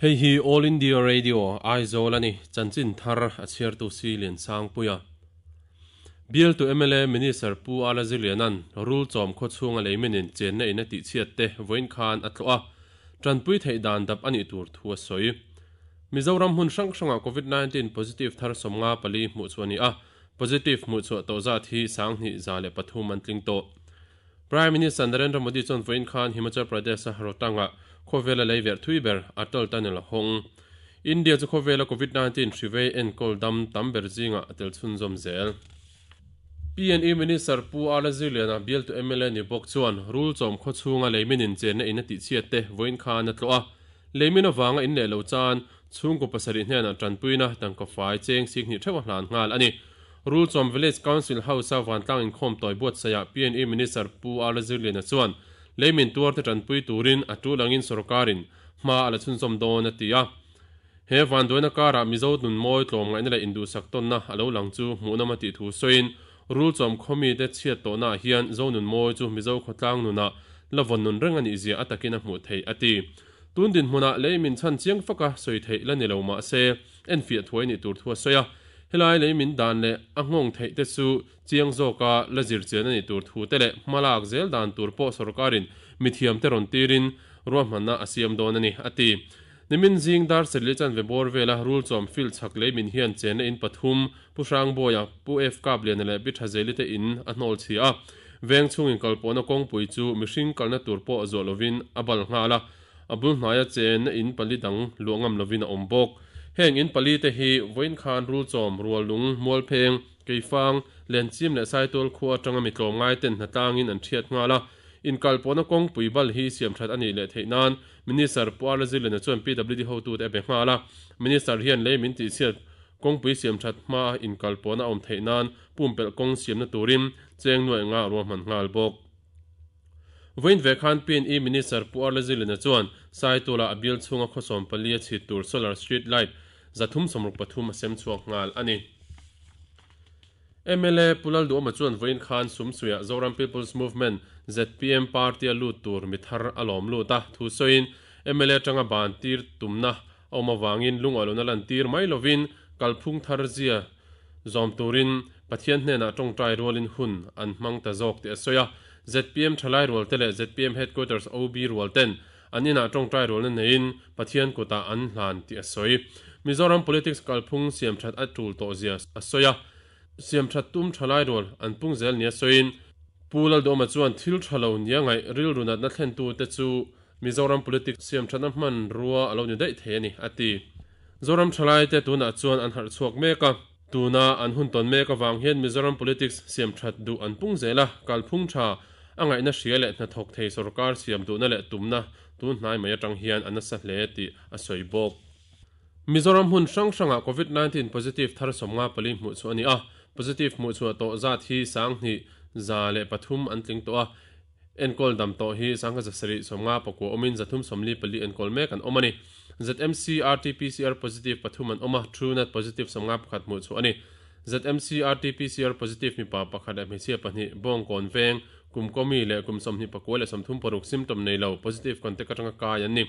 Hei hi All India Radio, Aizawl a ni, chanchin thar a chhiartu si Liansangpuia. Bialtu mla Minister Pu Ala Zirliana'n rul chawm khaw chhunga leiminin chenna in a tihchhiat te vawiin khan a tlawh a, tanpui theih dan dap a nih tur thu a sawi. Mizoram hmun hrang hrangah Covid 19 positive thar 54 hmuh chhuah a ni a, positive hmuh chhuah tawh zat hi 2003 an tling tawh. Prime Minister Narendra Modi chuan vawiin khan Himachal Pradesh-a Rohtang-ah khawvela lei verh thui ber Atal Tunnel a hawng. India chu khawvela Covid 19 hrivei enkawl dam tam ber zingah a tel chhunzawm zel. PNE Minister Pu R Zirliana bialtu mla ni bawk chuan rul chawm khaw chhunga leimin in chenna in a tihchhiat te vawiin khan a tlawh a. Leimin avanga in leh lo chan chhungkaw pasarih hnenah tanpuina tangka fai cheng 20,000 theuh a hlan nghal a ni. Rul chawm Village Council House-a vantlang inkhawm tawi buatsaihah PNE Minister Pu R Zirliana chuan leimin tuarte tanpui turin a tul angin sorkarin hma a la chhunzawm dawn a ti a. He vanduaina karah Mizo nun mawi tlawmngaihna leh induhsak tawnna a lo lang chu hmuhnawm a tih thu sawiin Rul chawm khaw mite chhiat tawhnaah hian Zo nun mawi chu Mizo khawtlang nunah la vawn nun reng a nih zia a takin a hmuh theih a ti. Tun dinhmunah lei min chhan chiang faka sawi theih la ni lo mah se enfiah thuai nih tur thu a sawi a. Helai lei min dan leh a nghawng theih te chu chiang zawka la zir chian a nih tur thu te leh hmalak zel dan tur pawh sorkarin mithiamte rawn tirin ruahmanna a siam dawn a ni, a ti. Nimin zing dar serli chanve bawr vela rul chawm field chhak lei min hian chenna in pathum, Pu Hrangbawiha, Pu F Kapliana leh Pi Thazeli te in a hnawl chhia a. Veng chhungin kalpawhna kawngpui chu mihring kalna tur pawh zuah lovin a bal nghal a, a bul hnaia chenna in pali dang luah ngam lovin a awm bawk. Heng in pali te hi vawiin khan rul chawm, ruallung, mualpheng, keifang, lenchim leh saitual khua atanga mi tlawmngai ten hnatlangin an thiat nghal a. Inkalpawhna kawngpui bal hi siamthat a nih leh theih nan Minister Pu Arla Zirliana chuan PWD hotute a be nghal a. Minister hian lei min tihchhiat kawngpui siamthat hmaa inkalpawhna a awm theih nan pumpelh kawng siamna turin cheng nuaih nga a ruahman nghal bawk. Vawiin ve khan PNE Minister Pu Arla Zirliana chuan Saituala a bial chhunga khaw 14 a chhit tur solar street light 363 a sem chhuak nghal a ni. Mla Pu Lalduhawma chuan vawiin khan Sumsuiah Zoram People's Movement, zpm, party-a lut tur mi thar a lawm lut a, thu sawiin mla atanga ban tir tumna a awm avangin lungawilohna lantir mai lovin kalphung thar zia zawm turin Pathian hnenah tawngtai rualin hun an hmang ta zawk tih a sawi a. Zpm thalai rualte leh zpm Headquarters OB rualten an inah tawngtai rualna neiin Pathian kutah an hlan tih a sawi. Mizoram politics kalphung siamthat a tul tawh zia a sawi a, siamthat tum thalai rual an pung zel nia sawiin, Pu Lalduhawma chuan thil tha lo nia ngaih rilru natna thlentute chu Mizoram politics siamthatna hmanrua a lo ni daih thei a ni, a ti. Zoram thalaite tunah chuan an harh chhuak mek a, tuna an hun tawn mek avang hian Mizoram politics siamthat duh an pung zel a, kalphung tha a ngaihna hria leh hnathawk thei sorkar siam duhna leh tumna tun hnai mai atang hian a nasa hle tih a sawi bawk. Mizoram hmun hrang hrangah Covid 19 positive thar 54 hmuh chhuah a ni a, positive hmuh chhuah tawh zat hi 2103 an tling tawh a, Enkawl dam tawh hi 1759 awmin 344 enkawl mek an awm a ni. ZMC RT-PCR positive pathum an awm a, Truenat positive 51 hmuh chhuah a ni. ZMC RT-PCR positive mipa pakhat leh hmeichhia pahnih, Bawngkawn veng, kum kawmi leh kum 29 leh 36 symptom nei lo, positive contact atanga kai an ni.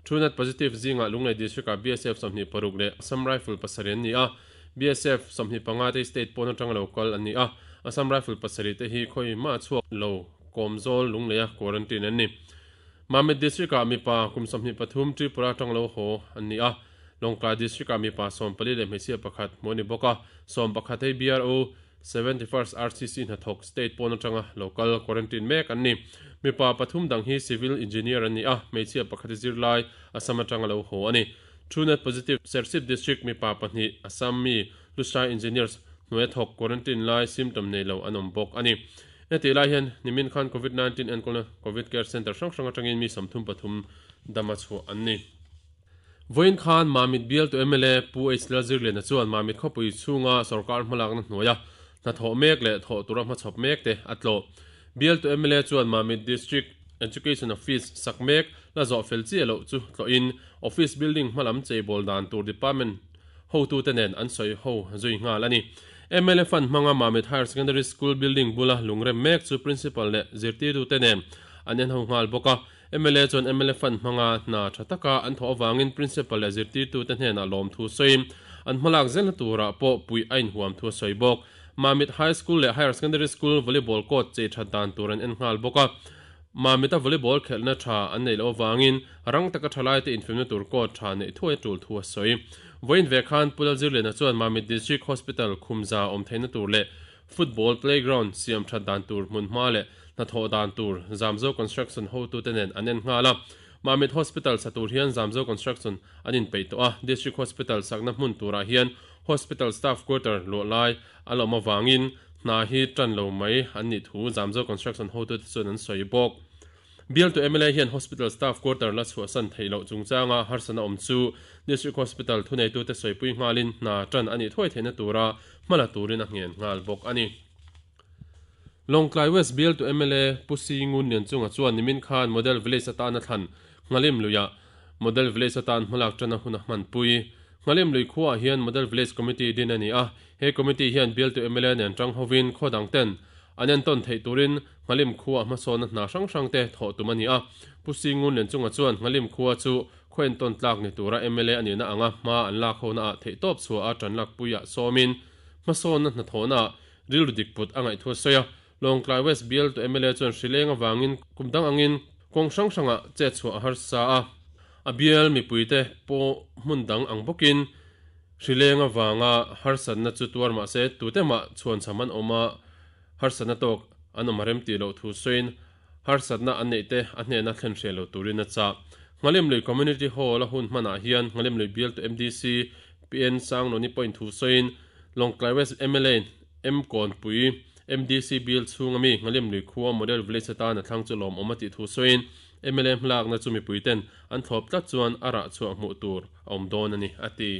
Truenat positive zingah Lunglei District-ah BSF 26 leh Assam Rifle pasarih an ni a, BSF 25 te hi state pawn atanga lo kal an ni a, Assam Rifle pasarih te hi khawi mah chhuak lo Kawmzawl Lungleia quarantine an ni. Mamit District-ah mipa kum 23 Tripura atang lo haw an ni a, Lawngtlai District-ah mipa 14 leh hmeichhia pakhat hmuh a ni bawk a, 11 hi BRO 71st RCC hnathawk state pawn atanga lo kal quarantine mek an ni. Mipa pathum dang hi civil engineer an ni a, hmeichhia pakhat hi zirlai Assam atanga lo haw a ni. Truenat positive Serchhip District mipa pahnih Assam mi Lushai Engineers hnuaia thawk quarantine lai symptom nei lo an awm bawk a ni. Hetih lai hian nimin khan Covid 19 enkawlna Covid Care Centre hrang hrang atangin mi 33 dama chhuah an ni. Vawiin khan Mamit bialtu mla Pu H Lalzirliana chuan Mamit khawpui chhunga sorkar hmalakna hnuaia hnathawh mek leh thawh tura hmachhawp mek te a tlawh. Bialtu mla chuan Mamit District Education Office sak mek la zawh fel chiah loh chu tlawhin Office building hmalam cheibawl dan tur department hotute nen an sawi ho zui nghal a ni. Mla fund hmanga Mamit Higher Secondary School building bula lungrem mek chu Principal leh zirtirtute nen an en ho nghal bawk a. Mla chuan mla Fund hmanga hna tha taka an thawh avangin Principal leh zirtirtute hnenah lawmthu sawiin an hmalak zelna turah pawh puih a inhuam thu a sawi bawk. Mamit High School leh Higher Secondary School Volleyball court chei that dan tur an en nghal bawk a. Mamita volleyball khelhna tha an neih loh avangin rang taka thalaite infimna tur court tha neih thuai a tul thu a sawi. Vawiin ve khan Pu Lalzirliana chuan Mamit District Hospital khumza awm theihna tur leh Football playground siam that dan tur hmun hma leh hnathawh dan tur Zamzo Construction hotute nen an en nghal a. Mamit Hospital sa tur hian Zamzo Construction an inpeih tawh a, District Hospital sakna hmun turah hian Hospital Staff Quarter luah lai a la awm avangin hna hi tan lo mai an nih thu Zamzo Construction hotute chuan an sawi bawk. Bialtu mla hian Hospital Staff Quarter la chhuahsan theih loh chungchanga harsatna awm chu District Hospital thuneitute sawipui nghalin hna tan a nih thuai theihna tura hmala turin a nghen nghal bawk a ni. Lawngtlai West Bialtu mla Pu Si Ngun Lianchunga chuan nimin khan Model Village atana thlan Nghalim luiah Model Village atan hmalak tana hun a hmanpui. Nghalim lui khuaah hian Model Village Committee din a ni a, he committee hian bialtu mla nen tang hovin khaw dang ten an entawn theih turin Nghalim khua hmasawnna hna hrang hrang te thawh tum a ni a. Pu Singun Lianchunga chuan Nghalim khua chu khaw entawn tlak ni tura mla a nihna anga hma an lak hona ah theihtawp chhuah a tan lak puiah sawmin hmasawnna hnathawhna ah rilru dik put a ngaih thu a sawi a. Lawngtlai West bialtu mla chuan hrileng avangin kum dang angin kawng hrang hrangah chet chhuah a harsa a. A bial mipuite pawh hmun dang ang bawkin hrileng avanga harsatna chu tuar mahse tute mah chhuanchham an awm a, harsatna tawk an awm a rem tih loh thu sawiin harsatna an neih te a hnena thlen hreh lo turin a chah. Nghalimlui Community Hall a hun hmanah hian Nghalimlui bialtu MDC PN Sanglawni pawhin thu sawiin Lawngtlai West mla M Kawnpui MDC bial chhunga mi Nghalimlui khua Model Village atan a thlang chu lawmawm a tih thu sawiin mla hmalakna chu mipuiten an thlawp tlat chuan a rah chhuah hmuh tur a awm dawn a ni a ti.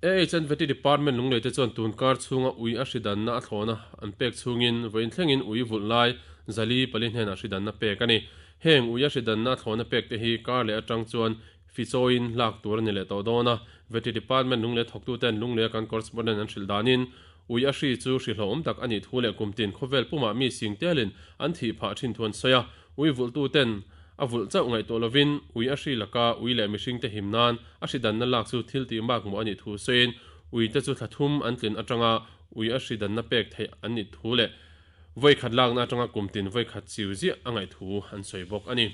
AHN Vety Department lunglei te chuan tun kar chhunga ui a hridanna a thlawna an pek chhungin vawiin thlengin ui vulh lai zali pali hnenah hridanna pek a ni. Heng ui a hridanna a thlawna pek te hi kar leh atang chuan fichawiin lak tur a ni leh tawh dawn a. Vety Department lunglei thawktuten lunglei a kan correspondent an hrilh danin ui a hri chu hrihlawhawm tak a nih thu leh kumtin khawvel pumah mi sing telin an thih phah thin thu an sawi a. Ui vulhtuten A vulh chauh ngaihtuah lovin ui a hri laka ui leh mihringte him nan a hri danna lak chu thil tih mak mawh a nih thu sawiin uite chu thla thum an tlin atanga ui a hri danna pek theih an nih thu leh vawi khat lakna atanga kum tin vawi khat chiu ziah a ngaih thu an sawi bawk a ni.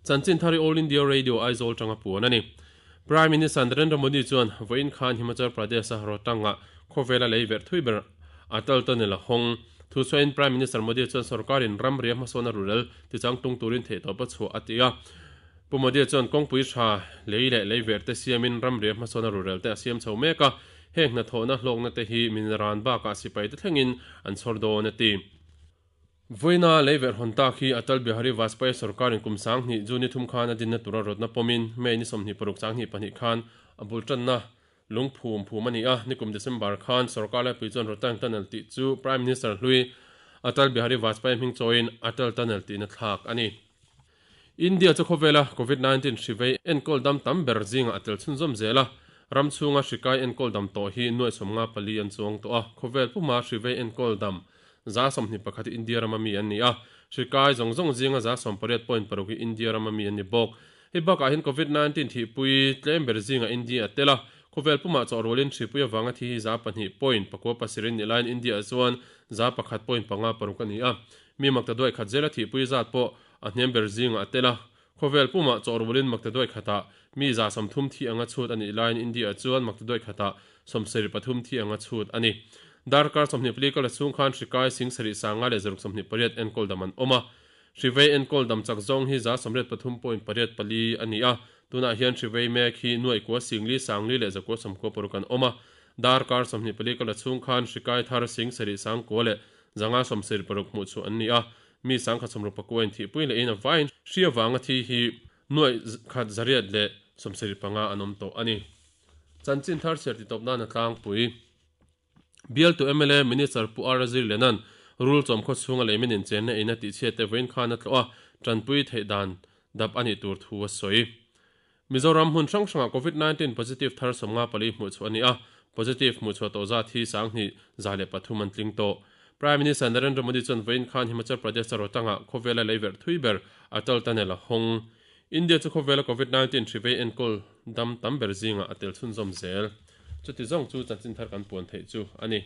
Chanchin thar i All India Radio Aizawl tanga puan a ni. Prime Minister Narendra Modi chuan vawiin khan Himachal Pradesh-a Rohtang-ah khawvela lei verh thui ber Atal Tunnel a hawng. Thu sawiin Prime Minister Modi chuan sorkarin ramria hmasawn a rulel tichang tung turin theihtawp a chhuah a ti a. Pu Modi chuan kawngpui tha lei leh lei verh te siamin ramria hmasawn a rulel te a siam chho mek a, heng hnathawhna hlawkna te hi min ran bakah sipai te thlengin an chhawr dawn a ti. Vawiina lei verh hawn tak hi Atal Bihari Vajpayee sorkarin kum 2000 June ni thum khan a dinna tura rawtna pawmin May ni 26 22 khan a bul tanna lungphum phum a ni a. Nikum December khan sorkar laipui chuan Rohtang Tunnel tih chu Prime Minister hlui Atal Bihari Vajpayee hming chawiin Atal Tunnel tiin a thlak a ni. India chu khawvela Covid 19 hri vei enkawl dam tam ber zingah a tel chhunzawm zel a, ram chhunga hri kai enkawl dam tawh hi nuaih 54 an chuang tawh a, khawvel puma hri vei enkawl dam 21 hi India rama mi an ni a, hri kai zawng zawng zinga 18.6 hi India rama mi an ni bawk. Hei bakah hian Covid 19 thihpui tlem ber zingah India a tel a, khawvel pumah chawhrualin hripui avanga thi hi 2.9 7 nih laiin India-ah chuan 1.56 a ni a, mi makta duai khat zela thihpui zat pawh a hniam ber zingah a tel a, khawvel pumah chawhrualin makta duai khatah mi 30 thi anga chhut a nih laiin India-ah chuan makta duai khatah 73 thi anga chhut a ni. Darkar 24 kal a chhung khan hri kai 7 sanga leh 628 enkawl dam an awm a. Hri vei enkawl dam chak zawng hi 83.84 a ni a, tunah hian hri vei mek hi nuaih kua 4 sangli leh zakua 96 an awm a. Darkar 24 kal a chhung khan hri kai thar 7 sang kua leh 576 hmuh chhuah an ni a, Mi sangkhat sawmruk pakua inthihpui lehin a vaiin hri avanga thi hi nuaih khat zariat leh 75 an awm tawh a ni. Chanchin thar chhiar titawp nan a tlangpui. Bialtu mla Minister Pu R Zirliana'n rul chawm khaw chhunga leimin inchenna in a tihchhiat te vawiin khan a tlawh a, tanpui theih dan dap a nih tur thu a sawi. Mizoram hmun hrang hrangah Covid 19 positive thar 54 hmuh chhuah a ni a, positive hmuh chhuah tawh zat hi 2303 an tling tawh. Prime Minister Narendra Modi chuan vawiin khan Himachal Pradesh-a Rohtang-ah khawvela leiverh thui ber Atal Tunnel a hawng. India chu khawvela Covid 19 hri vei enkawl dam tam ber zingah a tel chhunzawm zel. Chuti zawng chu chanchin thar kan puan theih chu a ni.